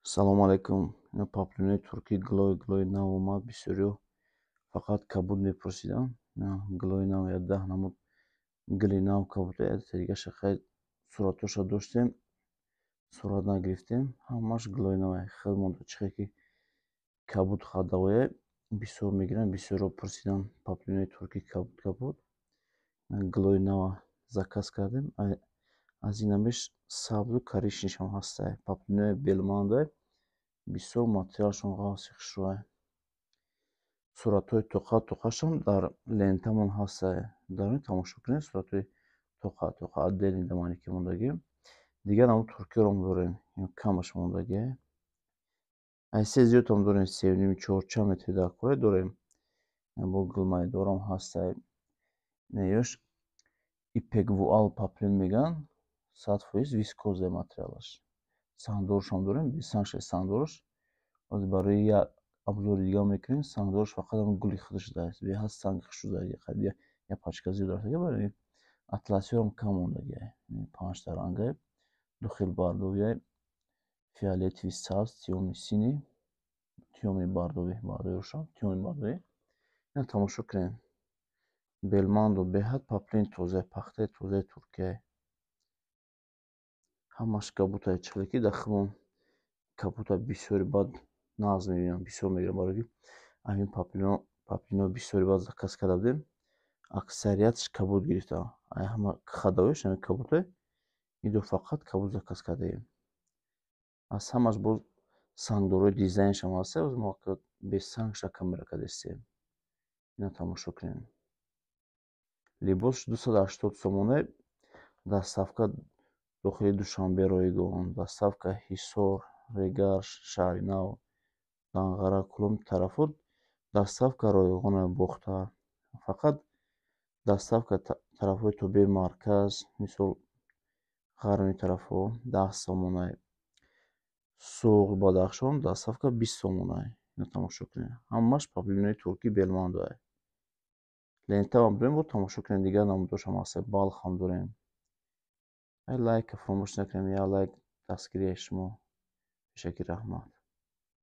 Салому алайкум. Ина паплинои туркӣ, гулои гулои нав омад. Бисёриҳо фақат кабуд мепурсиданд. Гулои нав, я 10 намуд гули нав кабуда, дигаша хай суратоша доштем, сурат нагирифтем. Ҳамаш гулои нав хел монда. Чихе ки кабуд хадавое бисёр мегиранд, бисёриҳо пурсиданд паплинои туркӣ кабуд кабуд. Гулои нава заказ кардем. Аз ин ҳамеш сабзу коричневшам ҳастай. Паплинои белмандай, бисёр материалшон ғафси хушрӯай. Суратҳои тоқа тоқашам дар лентамон ҳастай. Дарони тамошо кунед, суратҳои тоқа тоқа отдельный дамане ки мондагӣ. Дигар намуд туркиёрам дорем, камаш мондагӣ. Ай се зиёдам дорем, сеним, чор, чанд метри дар кора дорем. Бо гулмайдорам ҳастай. Ёш ипек вуал паплин мегӯянд, 100% вискоза материалаш. Сангдорушам дорем, бесангша сангдоруш. Ҳозир барои як обзори дига мекунем, сангдоруш фақат ҳамн гули худаш дааст. Беҳад санги хушрӯ, як пачка зиёд рафтага. Барои атласиёрам кам мондагиай. Панҷта рангай, ду хел бордовиай: фиолетовый, сабз, тёмный синий, тёмный бордовый, бордовый рӯшан, тёмный бордовый. Ина тамошо кунед. Белмандо беҳад паплин тоза, пахтаи тозаи туркияй. Ҳамаш кабутай, чихеле ки дар худмон кабута бисёри бад нағз мебинам, бисёр мегирам, барое ки ҳамин паплино бисёри бад заказ карда будем, аксарияташ кабуд гирифта. Ай ҳама хадавояш ҳамин кабутай, иду фақат кабуд заказ кардаем. Аз ҳамаш боз сангдорои дизайншам ҳаста, боз мо бесангша камера кардастем. Ина тамошо кунед. Либосш 280 сомоне, доставка дохили Душанбе ройгон, доставка Ҳисор, Регар, Шаҳри Нав, Данғара, кулом тарафҳо доставка ройгоне, Бохтар. Фақат доставка тарафҳои тобеи марказ, мисол ғарбии тарафҳо, 10 сомонай. Суғд, Бадахшон доставка 20 сомонай. Ина тамошо кунед. Ҳамаш паплинои туркӣ белмандоай. Лентаам дорем, бо тамошо кунед, дигар намудошам ҳаста, Балхам дорем. Ай лайка фаромӯш накунед, як лайк дастгирияи шумо. Пешакӣ раҳмат.